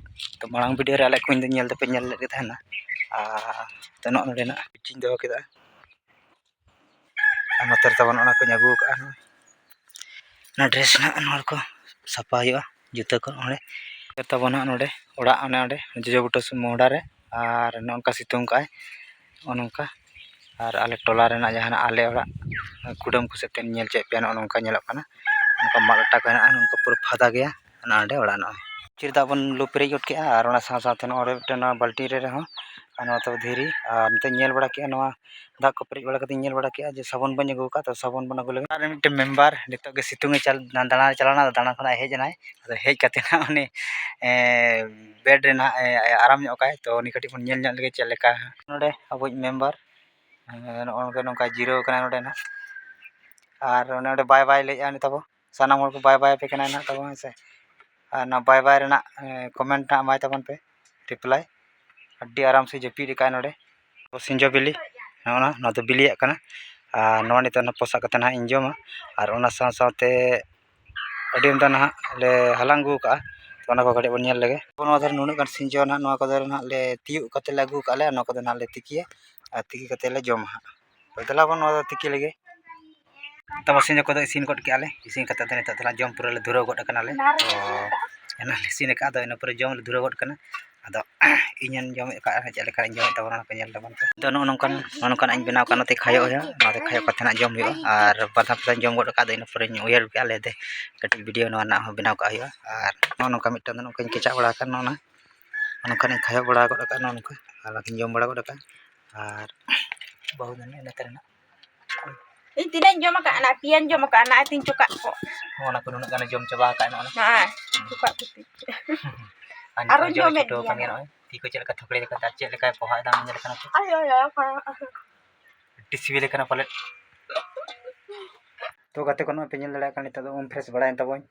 ᱛᱚ ᱢᱟᱲᱟᱝ ᱵᱷᱤᱰᱤᱭᱳ ᱨᱮ ᱟᱞᱮ ᱠᱩᱧ ᱫᱚ ᱧᱮᱞ ᱫᱚᱯᱮ ᱧᱮᱞ ᱞᱮᱫ ᱜᱮ ᱛᱟᱦᱮᱱᱟ᱾ ᱟᱨ ᱛᱚ ᱱᱚᱜᱼᱚ ᱱᱚᱰᱮᱱᱟᱜ ᱠᱩᱧ ᱫᱚᱦᱚ ᱠᱮᱫᱟ᱾ ᱟᱨ ᱱᱚᱛᱮ ᱨᱮ ᱛᱟᱵᱚᱱ ᱚᱱᱟ ᱠᱚᱧ ᱟᱹᱜᱩ ᱟᱠᱟᱫᱼᱟ, ᱱᱚᱜᱼᱚᱭ ᱚᱱᱟ ᱰᱨᱮᱥ ᱱᱟᱜ ᱱᱚᱣᱟ ᱠᱚ ᱥᱟᱯᱷᱟ ᱦᱩᱭᱩᱜᱼᱟ, ᱡᱩᱛᱟᱹ ᱠᱚ ᱱᱚᱰᱮ᱾ ᱛᱟᱵᱚᱱ ᱦᱟᱸᱜ ᱱᱚᱰᱮ ᱚᱲᱟᱜ, ᱚᱱᱮ ᱚᱸᱰᱮ ᱡᱚᱡᱚ ᱵᱩᱴᱟᱹ ᱥᱩᱨ ᱢᱚᱦᱰᱟ ᱨᱮ, ᱟᱨ ᱱᱚᱜᱼᱚ ᱱᱚᱝᱠᱟ ᱥᱤᱛᱩᱝ ᱠᱟᱜᱼᱟᱭ, ᱱᱚᱜᱼᱚ ᱱᱚᱝᱠᱟ᱾ ᱟᱨ ᱟᱞᱮ ᱴᱚᱞᱟ ᱨᱮᱱᱟᱜ ᱡᱟᱦᱟᱱᱟᱜ ᱟᱞᱮ ᱚᱲᱟᱜ ᱠᱩᱰᱟᱹᱢ ᱠᱚ ᱥᱮᱫ ᱛᱮ ᱧᱮᱞ ᱦᱚᱪᱚᱭᱮᱫ ᱯᱮᱭᱟ, ᱱᱚᱜᱼᱚ ᱱᱚᱝᱠᱟ ᱧᱮᱞᱚᱜ ᱠᱟᱱᱟ᱾ ᱱᱚᱝᱠᱟ ᱢᱟᱫ ᱟᱴᱟ ᱠᱚ ᱦᱮᱱᱟᱜᱼᱟ, ᱱᱚᱝᱠᱟ ᱯᱩᱨᱟᱹ ᱯᱷᱟᱫᱟ ᱜᱮᱭᱟ᱾ ᱚᱱᱟ ᱚᱸᱰᱮ ᱚᱲᱟᱜ ᱱᱚᱜᱼᱚᱭ᱾ ᱪᱤᱨ ᱫᱟᱜ ᱵᱚᱱ ᱞᱩ ᱯᱮᱨᱮᱡ ᱜᱚᱫ ᱠᱮᱜᱼᱟ, ᱟᱨ ᱚᱱᱟ ᱥᱟᱶ ᱥᱟᱶᱛᱮ ᱱᱚᱜᱼᱚᱭ ᱢᱤᱫᱴᱮᱱ ᱱᱚᱣᱟ ᱵᱟᱹᱞᱴᱤ ᱨᱮ ᱨᱮᱦᱚᱸ, ᱟᱨ ᱱᱚᱣᱟ ᱛᱟᱵᱚ ᱫᱷᱤᱨᱤ, ᱟᱨ ᱱᱤᱛᱚᱜ ᱧᱮᱞ ᱵᱟᱲᱟ ᱠᱮᱜᱼᱟ, ᱱᱚᱣᱟ ᱫᱟᱜ ᱠᱚ ᱯᱮᱨᱮᱡ ᱵᱟᱲᱟ ᱠᱟᱛᱮᱧ ᱧᱮᱞ ᱵᱟᱲᱟ ᱠᱮᱜᱼᱟ ᱡᱮ ᱥᱟᱵᱚᱱ ᱵᱟᱹᱧ ᱟᱹᱜᱩ ᱟᱠᱟᱫ, ᱛᱚ ᱥᱟᱵᱚᱱ ᱵᱚᱱ ᱟᱹᱜᱩ ᱞᱮᱜᱮ᱾ ᱟᱨ ᱢᱤᱫᱴᱮᱱ ᱢᱮᱢᱵᱟᱨ ᱱᱤᱛᱚᱜ ᱜᱮ ᱥᱤᱛᱩᱝ ᱮ ᱪᱟᱞ-, ᱫᱟᱬᱟᱱ ᱪᱟᱞᱟᱣ ᱮᱱᱟ, ᱫᱟᱬᱟᱱ ᱠᱷᱚᱱᱟᱜ ᱦᱮᱡ ᱮᱱᱟᱭ᱾ ᱟᱫᱚ ᱦᱮᱡ ᱠᱟᱛᱮ ᱱᱟᱜ ᱩᱱᱤ, ᱮ, ᱵᱮᱰ ᱨᱮ ᱱᱟᱜ, ᱮ, ᱟᱨᱟᱢ ᱧᱚᱜ ᱠᱟᱭ, ᱛᱚ ᱩᱱᱤ ᱠᱟᱹᱴᱤᱡ ᱵᱚᱱ ᱧᱮᱞ ᱧᱚᱜ ᱞᱮᱜᱮ ᱪᱮᱫ ᱞᱮᱠᱟ᱾ ᱱᱚᱰᱮ ᱟᱵᱚᱭᱤᱡ ᱢᱮᱢᱵᱟᱨ, ᱮ, ᱱᱚᱜᱼᱚ ᱱᱚᱝᱠᱟ, ᱱᱚᱝᱠᱟ ᱡᱤᱨᱟᱹᱣ ᱠᱟᱱᱟᱭ ᱱᱚᱰᱮ ᱱᱟᱜ᱾ ᱟᱨ ᱚᱱᱮ ᱚᱸᱰᱮ ᱵᱟᱭ ᱵᱟᱭ ᱞᱟᱹᱭᱮᱫᱼᱟ ᱩᱱᱤ ᱛᱟᱵᱚ᱾ ᱥᱟᱱᱟᱢ ᱦᱚᱲ ᱠᱚ ᱵᱟᱭ ᱵᱟᱭ ᱟᱯᱮ ᱠᱟᱱᱟ ᱱᱟᱦᱟᱜ ᱛᱟᱵᱚ, ᱦᱮᱸ ᱥᱮ᱾ ᱟᱨ ᱚᱱᱟ ᱵᱟᱭ ᱵᱟᱭ ᱨᱮᱱᱟᱜ ᱠᱚᱢᱮᱱᱴ ᱱᱟᱦᱟᱜ ᱮᱢᱟᱭ ᱛᱟᱵᱚᱱ ᱯᱮ, ᱨᱤᱯᱞᱟᱭ᱾ ᱟᱹᱰᱤ ᱟᱨᱟᱢ ᱥᱮ ᱡᱟᱹᱯᱤᱫ ᱟᱠᱟᱫᱼᱟᱭ ᱱᱚᱰᱮ᱾ ᱥᱤᱸᱡᱚ ᱵᱤᱞᱤ, ᱱᱚᱜᱼᱚ ᱱᱟ, ᱱᱚᱣᱟ ᱫᱚ ᱵᱤᱞᱤᱭᱟᱜ ᱠᱟᱱᱟ᱾ ᱟᱨ ᱱᱚᱣᱟ ᱱᱤᱛᱚᱜ ᱱᱟᱦᱟᱜ ᱯᱚᱥᱟᱜ ᱠᱟᱛᱮ ᱱᱟᱦᱟᱜ ᱤᱧ ᱡᱚᱢᱟ᱾ ᱟᱨ ᱚᱱᱟ ᱥᱟᱶ ᱥᱟᱶᱛᱮ ᱟᱹᱰᱤ ᱟᱢᱫᱟ ᱱᱟᱦᱟᱜ ᱞᱮ ᱦᱟᱞᱟᱝ ᱟᱹᱜᱩ ᱠᱟᱜᱼᱟ᱾ ᱛᱚ, ᱚᱱᱟ ᱠᱚ ᱠᱟᱹᱴᱤᱡ ᱵᱚᱱ ᱧᱮᱞ ᱞᱮᱜᱮ᱾ ᱱᱚᱣᱟ ᱫᱷᱟᱨᱮ ᱱᱩᱱᱟᱹᱜ ᱜᱟᱱ ᱥᱤᱸᱡᱚ ᱱᱟᱦᱟᱜ, ᱱᱚᱣᱟ ᱠᱚ ᱫᱷᱟᱨᱮ ᱱᱟᱦᱟᱜ ᱞᱮ ᱛᱤᱭᱳᱜ ᱠᱟᱛᱮ ᱞᱮ ᱟᱹᱜᱩ ᱠᱟᱜᱼᱟ ᱞᱮ, ᱟᱨ ᱱᱚᱣᱟ ᱠᱚᱫᱚ ᱱᱟᱦᱟᱜ ᱞᱮ ᱛᱤᱠᱤᱭᱟ᱾ ᱟᱨ ᱛᱤᱠᱤ ᱠᱟᱛᱮ ᱞᱮ ᱡᱚᱢᱟ ᱦᱟᱸᱜ᱾ ᱛᱚ, ᱫᱮᱞᱟ ᱵᱚᱱ ᱱᱚᱣᱟ ᱫᱚ ᱛᱤᱠᱤ ᱞᱮᱜᱮ᱾ ᱛᱟᱵᱚ ᱥᱤᱸᱡᱚ ᱠᱚᱫᱚ ᱤᱥᱤᱱ ᱜᱚᱫ ᱠᱮᱜᱼᱟ ᱞᱮ᱾ ᱤᱥᱤᱱ ᱠᱟᱛᱮ ᱫᱚ ᱱᱤᱛᱚᱜ ᱫᱚ ᱱᱟᱦᱟᱜ ᱡᱚᱢ ᱯᱩᱨᱟᱹᱣ ᱞᱮ ᱫᱷᱩᱨᱟᱹᱣ ᱜᱚᱫ ᱠᱟᱱᱟ ᱞᱮ᱾ ᱛᱚ, ᱮᱱᱟᱱ ᱞᱮ ᱤᱥᱤᱱ ᱟᱠᱟᱫᱼᱟ, ᱟᱫᱚ ᱤᱱᱟᱹ ᱯᱚᱨᱮ ᱡᱚᱢ ᱞᱮ ᱫᱷᱩᱨᱟᱹᱣ ᱜᱚᱫ ᱠᱟᱱᱟ᱾ ᱟᱫᱚ ᱤᱧ ᱦᱚᱸᱧ ᱡᱚᱢᱮᱫ ᱠᱟᱜᱼᱟ, ᱪᱮᱫ ᱞᱮᱠᱟᱧ ᱡᱚᱢᱮᱫ ᱛᱟᱵᱚᱱᱟ, ᱚᱱᱟ ᱠᱚ ᱧᱮᱞ ᱛᱟᱵᱚᱱ ᱯᱮ᱾ ᱟᱫᱚ ᱱᱚᱜᱼᱚ ᱱᱚᱝᱠᱟᱱ, ᱱᱚᱜᱼᱚ ᱱᱚᱝᱠᱟᱱᱟᱜ ᱤᱧ ᱵᱮᱱᱟᱣ ᱠᱟᱜᱼᱟ, ᱱᱚᱛᱮ ᱠᱷᱟᱭᱚᱜ ᱦᱩᱭᱩᱜᱼᱟ, ᱱᱚᱛᱮ ᱠᱷᱟᱭᱚᱜ ᱠᱟᱛᱮ ᱱᱟᱜ ᱡᱚᱢ ᱦᱩᱭᱩᱜᱼᱟ᱾ ᱟᱨ ᱵᱟᱨ ᱫᱷᱟᱣ ᱯᱮ ᱫᱷᱟᱣ ᱡᱚᱢ ᱜᱚᱫ ᱠᱟᱜᱼᱟ, ᱟᱫᱚ ᱤᱱᱟᱹ ᱯᱚᱨᱮᱧ ᱩᱭᱦᱟᱹᱨ ᱠᱮᱜᱼᱟ, ᱞᱟᱹᱭ ᱫᱟᱹᱧ ᱠᱟᱹᱴᱤᱡ ᱵᱷᱤᱰᱤᱭᱳ ᱱᱚᱣᱟ ᱨᱮᱱᱟᱜ ᱦᱚᱸ ᱵᱮᱱᱟᱣ ᱠᱟᱜ ᱦᱩᱭᱩᱜᱼᱟ᱾ ᱟᱨ ᱱᱚᱜᱼᱚ ᱱᱚᱝᱠᱟ ᱢᱤᱫᱴᱟᱝ ᱫᱚ ᱱᱚᱝᱠᱟᱧ ᱠᱮᱪᱟᱜ ᱵᱟᱲᱟ ᱟᱠᱟᱫ, ᱱᱚᱜᱼᱚ ᱱᱟ, ᱱᱚᱜᱼᱚ ᱱᱚᱝᱠᱟᱱᱟᱜ ᱤᱧ ᱠᱷᱟᱭᱚ ᱵᱟᱲᱟ ᱜᱚᱫ ᱟᱠᱟᱫ, ᱱᱚᱜᱼᱚ ᱱᱚᱝᱠᱟ, ᱟᱨ ᱱᱚᱝᱠᱟᱧ ᱡᱚᱢ ᱵᱟᱲᱟ ᱜᱚᱫ ᱟᱠᱟᱫ᱾ ᱟᱨ ᱵᱟᱹᱦᱩ ᱫᱚ ᱱᱚᱜᱼᱚᱭ ᱱᱚᱛᱮ ᱨᱮᱱᱟᱜ ᱤᱧ ᱛᱤᱱᱟᱹᱜ ᱤᱧ ᱡᱚᱢ ᱟᱠᱟᱫᱼᱟ, ᱱᱟᱜᱼᱟ ᱯᱮᱭᱟᱧ ᱡᱚᱢ ᱟᱠᱟᱫᱼᱟ, ᱱᱟᱜᱼᱟ ᱛᱤᱧ ᱪᱚᱠᱟᱜ ᱠᱚ᱾ ᱱᱚᱜᱼᱚ ᱱᱟ ᱠᱚ ᱱᱩᱱᱟᱹᱜ ᱜᱟᱱᱮ ᱡᱚᱢ ᱪᱟᱵᱟ ᱟᱠᱟᱫ, ᱱᱚᱜᱼᱚ ᱱᱟ᱾ ᱦᱮᱸ, ᱪᱚᱠᱟᱜ ᱠᱚ ᱛᱤᱧ᱾ ᱟᱨ ᱱᱤᱛᱚᱜ ᱟᱨᱚᱧ ᱡᱚᱢᱮ ᱡᱚᱢᱮᱫ ᱪᱷᱩᱴᱟᱹᱣ ᱜᱮᱭᱟ ᱟᱠᱟᱱ ᱜᱮᱭᱟ ᱱᱟᱜ᱾ ᱱᱚᱜᱼᱚᱭ᱾ ᱛᱤ ᱠᱚ ᱪᱮᱫ ᱞᱮᱠᱟ ᱛᱷᱩᱠᱲᱤ ᱞᱮᱠᱟ, ᱟᱨ ᱪᱮᱫ ᱞᱮᱠᱟᱭ ᱯᱚᱦᱟᱭ ᱫᱟ, ᱧᱮᱞ ᱠᱟᱱᱟ ᱯᱮ? ᱟᱭᱳ, ᱟᱭᱳ, ᱟᱭᱳ᱾ ᱟᱹᱰᱤ ᱥᱤᱵᱤᱞ ᱠᱟᱱᱟ ᱯᱟᱞᱮᱫ᱾ ᱛᱚ ᱜᱟᱛᱮ ᱠᱚ, ᱱᱚᱜᱼᱚᱭ ᱯᱮ ᱧᱮᱞ ᱫᱟᱲᱮᱭᱟᱜ ᱠᱟᱱᱟ, ᱱᱤᱛᱚᱜ ᱫᱚ ᱩᱢ ᱯᱷᱨᱮᱥ ᱵᱟᱲᱟᱭᱮᱱ ᱛᱟᱵᱚᱱ᱾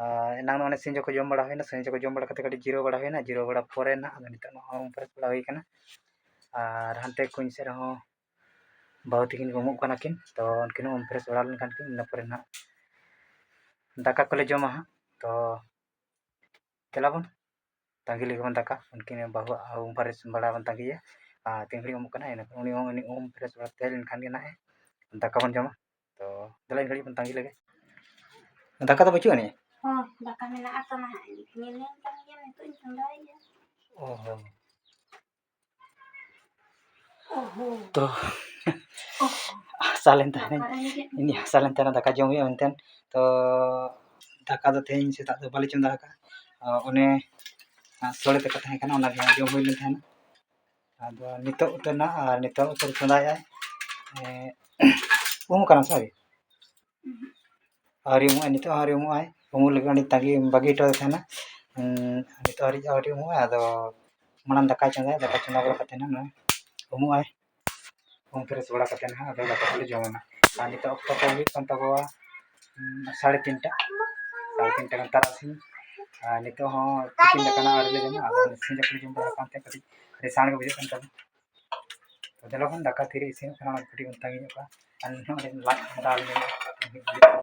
ᱟᱨ ᱮᱱᱟᱝ ᱫᱚ ᱚᱱᱮ ᱥᱤᱸᱡᱚ ᱠᱚ ᱡᱚᱢ ᱵᱟᱲᱟ ᱦᱩᱭᱱᱟ, ᱥᱤᱸᱡᱚ ᱠᱚ ᱡᱚᱢ ᱵᱟᱲᱟ ᱠᱟᱛᱮ ᱠᱟᱹᱴᱤᱡ ᱡᱤᱨᱟᱹᱣ ᱵᱟᱲᱟ ᱦᱩᱭᱱᱟ, ᱡᱤᱨᱟᱹᱣ ᱵᱟᱲᱟ ᱯᱚᱨᱮ ᱱᱟᱜ ᱟᱫᱚ ᱱᱤᱛᱚᱜ ᱱᱚᱜᱼᱚᱭ ᱩᱢ ᱯᱷᱨᱮᱥ ᱵᱟᱲᱟ ᱦᱩᱭ ᱠᱟᱱᱟ᱾ ᱟᱨ ᱦᱟᱱᱛᱮ ᱠᱩᱧ ᱥᱮᱫ ᱨᱮᱦᱚᱸ ᱵᱟᱹᱦᱩ ᱛᱟᱹᱠᱤᱱ ᱠᱚ ᱩᱢᱩᱜ ᱠᱟᱱᱟ ᱠᱤᱱ, ᱛᱚ ᱩᱱᱠᱤᱱ ᱦᱚᱸ ᱩᱢ ᱯᱷᱨᱮᱥ ᱵᱟᱲᱟ ᱞᱮᱱᱠᱷᱟᱱ ᱠᱤᱱ, ᱤᱱᱟᱹ ᱯᱚᱨᱮ ᱱᱟᱜ ᱫᱟᱠᱟ ᱠᱚᱞᱮ ᱡᱚᱢᱟ ᱦᱟᱸᱜ᱾ ᱛᱚ ᱫᱮᱞᱟ ᱵᱚᱱ ᱛᱟᱺᱜᱤ ᱞᱮᱜᱮ ᱵᱚᱱ ᱫᱟᱠᱟ, ᱩᱱᱠᱤᱱ ᱵᱟᱹᱦᱩᱣᱟᱜ ᱩᱢ ᱯᱷᱨᱮᱥ ᱵᱟᱲᱟ ᱵᱚᱱ ᱛᱟᱺᱜᱤᱭᱟ᱾ ᱟᱨ ᱛᱤᱱ ᱜᱷᱟᱹᱲᱤᱡ ᱩᱢᱩᱜ ᱠᱟᱱᱟ, ᱤᱱᱟᱹ ᱩᱱᱤ ᱦᱚᱸ, ᱩᱱᱤ ᱩᱢ ᱯᱷᱨᱮᱥ ᱵᱟᱲᱟ ᱛᱟᱦᱮᱸ ᱞᱮᱱᱠᱷᱟᱱ ᱜᱮ ᱱᱟᱜ ᱫᱟᱠᱟ ᱵᱚᱱ ᱡᱚᱢᱟ᱾ ᱛᱚ ᱫᱮᱞᱟ, ᱤᱱ ᱜᱷᱟᱹᱲᱤᱡ ᱵᱚᱱ ᱛᱟᱺᱜᱤ ᱞᱮᱜᱮ᱾ ᱫᱟᱠᱟ ᱫᱚ ᱵᱟᱹᱪᱩᱜ ᱟᱹᱱᱤᱡ? ᱦᱚᱸ, ᱫᱟᱠᱟ ᱢᱮᱱᱟᱜᱼᱟ ᱛᱚ ᱱᱟᱦᱟᱜ, ᱧᱮᱞ ᱧᱟᱢ ᱠᱟᱱ ᱜᱮᱭᱟ, ᱱᱤᱛᱚᱜ ᱤᱧ ᱪᱚᱸᱫᱟᱭᱮᱫᱼᱟ᱾ ᱚ ᱦᱚᱸ᱾ ᱚ ᱦᱚᱸ᱾ ᱛᱚ, ᱚ ᱦᱚᱸ᱾ ᱦᱟᱥᱟ ᱞᱮᱱ ᱛᱟᱦᱮᱱᱟᱹᱧ, ᱫᱟᱠᱟ ᱨᱮᱸᱜᱮᱡ ᱤᱧ ᱦᱟᱥᱟ ᱞᱮᱱ ᱛᱟᱦᱮᱱᱟ, ᱫᱟᱠᱟ ᱡᱚᱢ ᱦᱩᱭᱩᱜᱼᱟ ᱢᱮᱱᱛᱮ᱾ ᱛᱚ, ᱫᱟᱠᱟ ᱫᱚ ᱛᱮᱦᱮᱧ ᱥᱮᱛᱟᱜ ᱫᱚ ᱵᱟᱞᱮ ᱪᱚᱸᱫᱟ ᱟᱠᱟᱫᱼᱟ᱾ ᱚ, ᱚᱱᱮ, ᱟᱨ ᱥᱳᱲᱮ ᱫᱟᱠᱟ ᱛᱟᱦᱮᱸ ᱠᱟᱱᱟ, ᱚᱱᱟ ᱜᱮ ᱡᱚᱢ ᱦᱩᱭ ᱞᱮᱱ ᱛᱟᱦᱮᱱᱟ᱾ ᱟᱫᱚ ᱱᱤᱛᱚᱜ ᱩᱛᱟᱹᱨ ᱱᱟ, ᱟᱨ ᱱᱤᱛᱚᱜ ᱩᱛᱟᱹᱨ ᱪᱚᱸᱫᱟᱭᱮᱜᱼᱟᱭ᱾ ᱮᱸ, ᱩᱢ ᱠᱟᱱᱟ ᱥᱮ ᱟᱹᱣᱨᱤ? ᱟᱹᱣᱨᱤ ᱩᱢᱩᱜᱼᱟᱭ, ᱱᱤᱛᱚᱜ ᱦᱚᱸ ᱟᱹᱣᱨᱤ ᱩᱢᱩᱜᱼᱟᱭ᱾ ᱩᱢᱩᱜ ᱞᱟᱹᱜᱤᱫ ᱚᱸᱰᱮ ᱛᱟᱺᱜᱤ, ᱵᱟᱹᱜᱤ ᱦᱚᱴᱚ ᱟᱫᱮ ᱛᱟᱦᱮᱱᱟ᱾ ᱩᱸ, ᱱᱤᱛᱚᱜ ᱦᱟᱹᱨᱤᱡ ᱟᱹᱣᱨᱤ ᱩᱢᱩᱜᱼᱟᱭ, ᱟᱫᱚ ᱢᱟᱲᱟᱝ ᱫᱟᱠᱟᱭ ᱪᱚᱸᱫᱟᱭᱟ, ᱫᱟᱠᱟ ᱪᱚᱸᱫᱟ ᱵᱟᱲᱟ ᱠᱟᱛᱮ ᱱᱟᱜ ᱱᱚᱜᱼᱚᱭ ᱩᱢᱩᱜᱼᱟᱭ᱾ ᱩᱢ ᱯᱷᱨᱮᱥ ᱵᱟᱲᱟ ᱠᱟᱛᱮ ᱱᱟᱦᱟᱜ ᱟᱫᱚ ᱫᱟᱠᱟ ᱠᱚᱞᱮ ᱡᱚᱢᱟ ᱱᱟᱦᱟᱜ᱾ ᱟᱨ ᱱᱤᱛᱚᱜ ᱚᱠᱛᱚ ᱠᱚ ᱦᱩᱭᱩᱜ ᱠᱟᱱ ᱛᱟᱵᱚᱣᱟ ᱩᱸ, ᱥᱟᱲᱮ ᱛᱤᱱᱴᱟ᱾ ᱥᱟᱲᱮ ᱛᱤᱱᱴᱟ ᱜᱟᱱ ᱛᱟᱨᱟᱥᱤᱧ᱾ ᱟᱨ ᱱᱤᱛᱚᱜ ᱦᱚᱸ ᱛᱤᱠᱤᱱ ᱫᱟᱠᱟ ᱱᱟᱜ ᱟᱹᱣᱨᱤ ᱞᱮ ᱡᱚᱢᱟ᱾ ᱟᱫᱚ ᱥᱤᱧ ᱡᱟᱹᱯᱩᱫ ᱡᱚᱢ ᱵᱟᱲᱟ ᱠᱟᱱᱛᱮ ᱠᱟᱹᱴᱤᱡ ᱟᱹᱰᱤ ᱥᱟᱬ ᱜᱮ ᱵᱩᱡᱷᱟᱹᱜ ᱠᱟᱱ ᱛᱟᱵᱚᱱᱟ᱾ ᱛᱚ ᱫᱮᱞᱟ ᱵᱚᱱ, ᱫᱟᱠᱟ ᱛᱤᱨᱮ ᱤᱥᱤᱱᱚᱜ ᱠᱟᱱᱟ, ᱚᱱᱟ ᱠᱟᱹᱴᱤᱡ ᱵᱚᱱ ᱛᱟᱺᱜᱤ ᱧᱚᱜ ᱠᱟᱜᱼᱟ᱾ ᱟᱨ ᱱᱤᱛᱚᱜ ᱚᱸᱰᱮ ᱞᱟᱡ ᱢᱚᱰᱟᱣ ᱞᱮᱱᱟ᱾